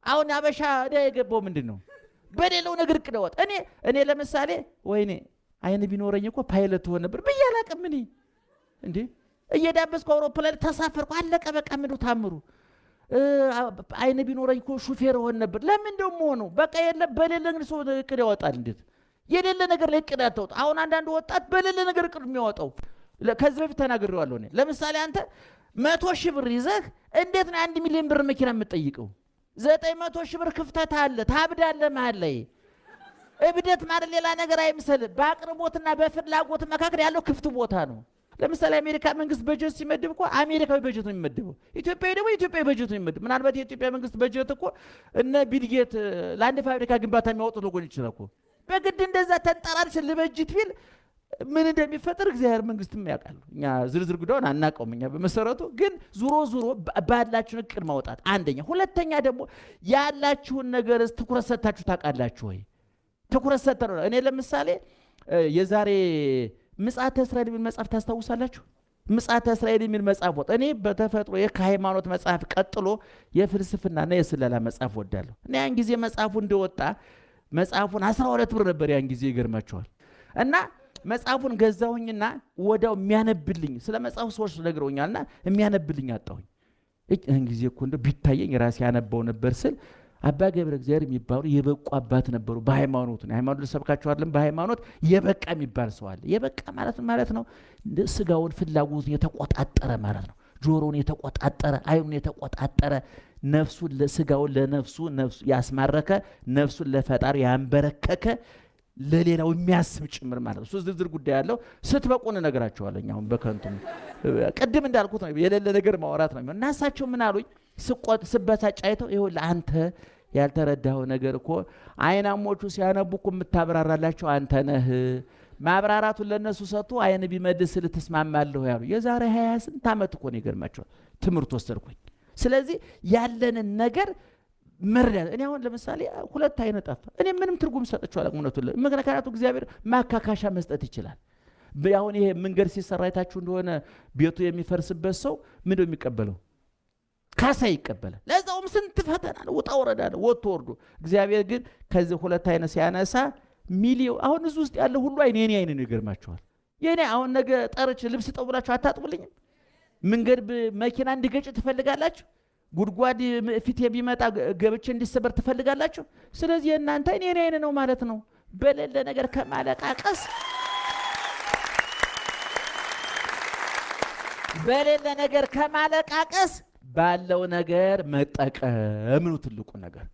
አሁን አበሻ እዳ የገባው ምንድን ነው? በሌለው ነገር እቅድ አወጣ። እኔ ለምሳሌ ወይኔ አይን ቢኖረኝ እኮ ፓይለት ሆን ነበር ብዬ አላቅም። እኔ እንዴ እየዳበስኩ አውሮፕላን ተሳፈርኩ፣ አለቀ በቃ። ምንድነው ታምሩ? አይን ቢኖረኝ እኮ ሹፌር ሆን ነበር። ለምን ደሞ ሆነው? በቃ የለ በሌለ እንግዲህ ሰው እቅድ ያወጣል። እንዴት የሌለ ነገር ላይ እቅድ አታውጣ። አሁን አንዳንድ ወጣት በሌለ ነገር እቅድ የሚያወጣው ከዚህ በፊት ተናግሬዋለሁ። እኔ ለምሳሌ አንተ 100,000 ብር ይዘህ እንዴት ነው 1 ሚሊዮን ብር መኪና የምትጠይቀው? 900,000 ብር ክፍተት አለ። ታብዳለህ መሀል ላይ። እብደት ማለት ሌላ ነገር አይምሰልህ። በአቅርቦትና በፍላጎት መካከል ያለው ክፍት ቦታ ነው። ለምሳሌ አሜሪካ መንግስት በጀት ሲመድብ እኮ አሜሪካዊ በጀት ነው የሚመድበው። ኢትዮጵያዊ ደግሞ ኢትዮጵያዊ በጀት ነው የሚመድበው። ምናልባት የኢትዮጵያ መንግስት በጀት እኮ እነ ቢል ጌት ለአንድ ፋብሪካ ግንባታ የሚያወጡት ሊሆን ይችላል እኮ። በግድ እንደዛ ተንጠራርቼ ልበጅት ቢል ምን እንደሚፈጠር እግዚአብሔር መንግስትም ያውቃሉ። እኛ ዝርዝር ጉዳዩን አናውቀውም። እኛ በመሰረቱ ግን ዙሮ ዙሮ ባላችሁን እቅድ ማውጣት አንደኛ። ሁለተኛ ደግሞ ያላችሁን ነገር ትኩረት ሰጥታችሁ ታውቃላችሁ ወይ? ትኩረት ሰጥተን ነው። እኔ ለምሳሌ የዛሬ ምጽአተ እስራኤል የሚል መጽሐፍ ታስታውሳላችሁ? ምጽአተ እስራኤል የሚል መጽሐፍ ወጣ። እኔ በተፈጥሮ ከሃይማኖት መጽሐፍ ቀጥሎ የፍልስፍናና የስለላ መጽሐፍ ወዳለሁ። እና ያን ጊዜ መጽሐፉ እንደወጣ መጽሐፉን 12 ብር ነበር ያን ጊዜ፣ ይገርማችኋል። እና መጽሐፉን ገዛሁኝና ወዲያው የሚያነብልኝ ስለ መጽሐፉ ሰዎች ነግረውኛልና የሚያነብልኝ አጣሁኝ። ያን ጊዜ እኮ እንደው ቢታየኝ ራሴ ያነባው ነበር ስል አባ ገብረ እግዚአብሔር የሚባሉ የበቁ አባት ነበሩ። በሃይማኖቱ ነው። ሃይማኖት ልሰብካችሁ አይደለም። በሃይማኖት የበቃ የሚባል ሰው አለ። የበቃ ማለት ማለት ነው ስጋውን ፍላጎቱን የተቆጣጠረ ማለት ነው። ጆሮውን የተቆጣጠረ፣ አይኑን የተቆጣጠረ፣ ነፍሱን ለስጋውን ለነፍሱ ነፍሱ ያስማረከ፣ ነፍሱን ለፈጣሪ ያንበረከከ፣ ለሌላው የሚያስብ ጭምር ማለት ነው። እሱ ዝርዝር ጉዳይ ያለው ስትበቁ እነግራቸዋለሁ። አሁን በከንቱ ቅድም እንዳልኩት ነው የሌለ ነገር ማውራት ነው። እና እሳቸው ምን አሉኝ? ስበሳጭ አይተው ይኸውልህ አንተ ያልተረዳኸው ነገር እኮ አይናሞቹ ሲያነቡ እኮ የምታብራራላቸው አንተ ነህ። ማብራራቱን ለነሱ ሰጥቶ አይን ቢመልስልህ ትስማማለህ ያሉ። የዛሬ 20 ስንት ዓመት እኮ ነው። ይገርማቸዋል። ትምህርት ወሰድኩኝ። ስለዚህ ያለንን ነገር መረዳት። እኔ አሁን ለምሳሌ ሁለት አይን ጠፋ። እኔ ምንም ትርጉም ሰጥቼው አላውቅም። እውነቱን ምክንያቱ እግዚአብሔር ማካካሻ መስጠት ይችላል። አሁን ይሄ መንገድ ሲሰራ አይታችሁ እንደሆነ ቤቱ የሚፈርስበት ሰው ምንድነው የሚቀበለው? ካሳ ይቀበላል። ለዛውም ስንት ፈተና ነው፣ ውጣ ወረዳ ነው፣ ወጥቶ ወርዶ። እግዚአብሔር ግን ከዚህ ሁለት አይን ሲያነሳ ሚሊዮን አሁን እዚህ ውስጥ ያለ ሁሉ አይን የኔ አይን ነው። ይገርማችኋል። የኔ አሁን ነገ ጠርቼ ልብስ ጠው ብላችሁ አታጥቡልኝም? መንገድ መኪና እንዲገጭ ትፈልጋላችሁ? ጉድጓድ ፊት የሚመጣ ገብቼ እንዲሰበር ትፈልጋላችሁ? ስለዚህ የእናንተ አይን የኔ አይን ነው ማለት ነው። በሌለ ነገር ከማለቃቀስ በሌለ ነገር ከማለቃቀስ ባለው ነገር መጠቀም ነው ትልቁ ነገር።